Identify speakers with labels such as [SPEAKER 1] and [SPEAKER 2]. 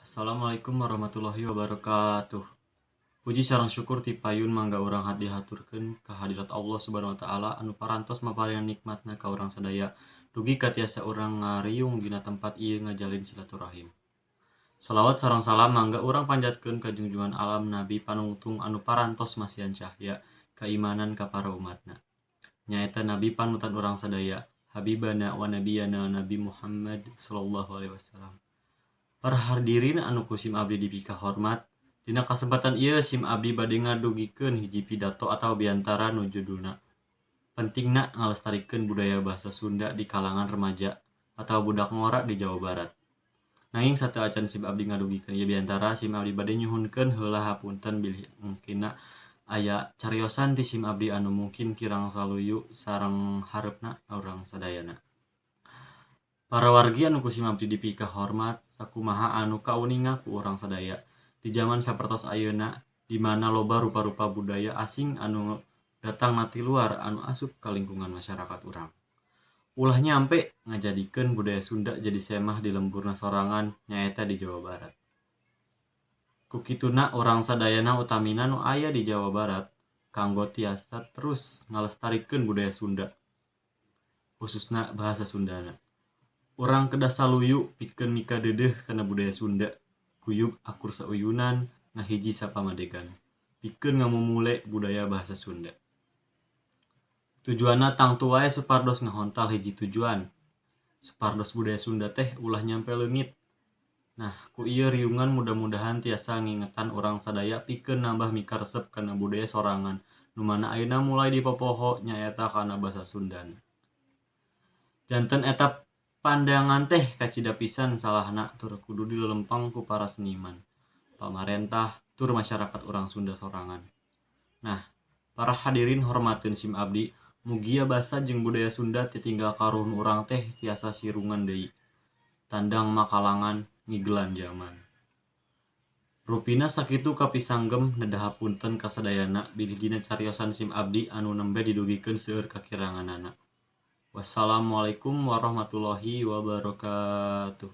[SPEAKER 1] Assalamualaikum warahmatullahi wabarakatuh. Puji sareng syukur ti payun mangga urang dihaturkeun ka hadirat Allah Subhanahu wa taala anu parantos maparinan nikmatna ka urang sadaya dugi ka tiasa urang ngariung dina tempat ieu ngajalin silaturahim. Salawat sareng salam mangga urang panjatkeun ka junjungan alam Nabi panungtung anu parantos masihan cahya kaimanan ka para umatna. Nyaeta Nabi panutan urang sadaya, Habibana wa nabiyana Nabi Muhammad sallallahu alaihi wasallam. Para hadirin anu ku sim abdi dipikahormat, dina kasempatan ieu sim abdi bade ngadugikeun hiji pidato atawa biantara nu judulna Pentingna Ngalestarikeun Budaya Bahasa Sunda di Kalangan Remaja atawa Budak Ngora di Jawa Barat. Nanging sateuacan sim abdi ngadugikeun ieu biantara, sim abdi bade nyuhunkeun heula hapunten bilih mungkinna aya cariosan ti sim abdi anu mungkin kirang saluyu sareng hareupna urang sadayana. Para wargi anu ku sim abdi dipikahormat, sakumaha anu kauninga ku urang sadaya di jaman sapertos ayeuna di mana loba rupa-rupa budaya asing anu datangna ti luar anu asup ka lingkungan masyarakat urang. Ulah nyampe ngajadikeun budaya Sunda jadi semah di lemburna sorangan nyaeta di Jawa Barat. Ku kituna urang sadayana utamina nu aya di Jawa Barat kanggo tiasa terus ngalestarikeun budaya Sunda khususna bahasa Sundana. Urang kedah saluyu pikeun mikadeudeuh kana budaya Sunda, guyub akur sauyunan, ngahiji sapamadegan pikeun ngamumule budaya bahasa Sunda. Tujuanna tangtu wae supados ngahontal hiji tujuan, supados budaya Sunda teh ulah nyampe leungit. Nah, ku ieu riungan mudah-mudahan tiasa ngingetan urang sadaya pikeun nambah mikaresep kana budaya sorangan nu mana ayeuna mulai dipopoho nyaeta kana basa Sundana. Janten eta pandangan teh kacida pisan salahna tur kudu dilelempang ku para seniman, pamarentah, tur masyarakat urang Sunda sorangan. Nah, para hadirin hormateun sim abdi, mugia basa jeung budaya Sunda titinggal karuhun urang teh tiasa sirungan deui. Tandang makalangan ngigelan jaman. Rupina sakitu kapisanggem nedah hapunten ka sadayana bilih dina cariosan sim abdi anu nembe didugikeun seueur kakiranganana. Wassalamualaikum warahmatullahi wabarakatuh.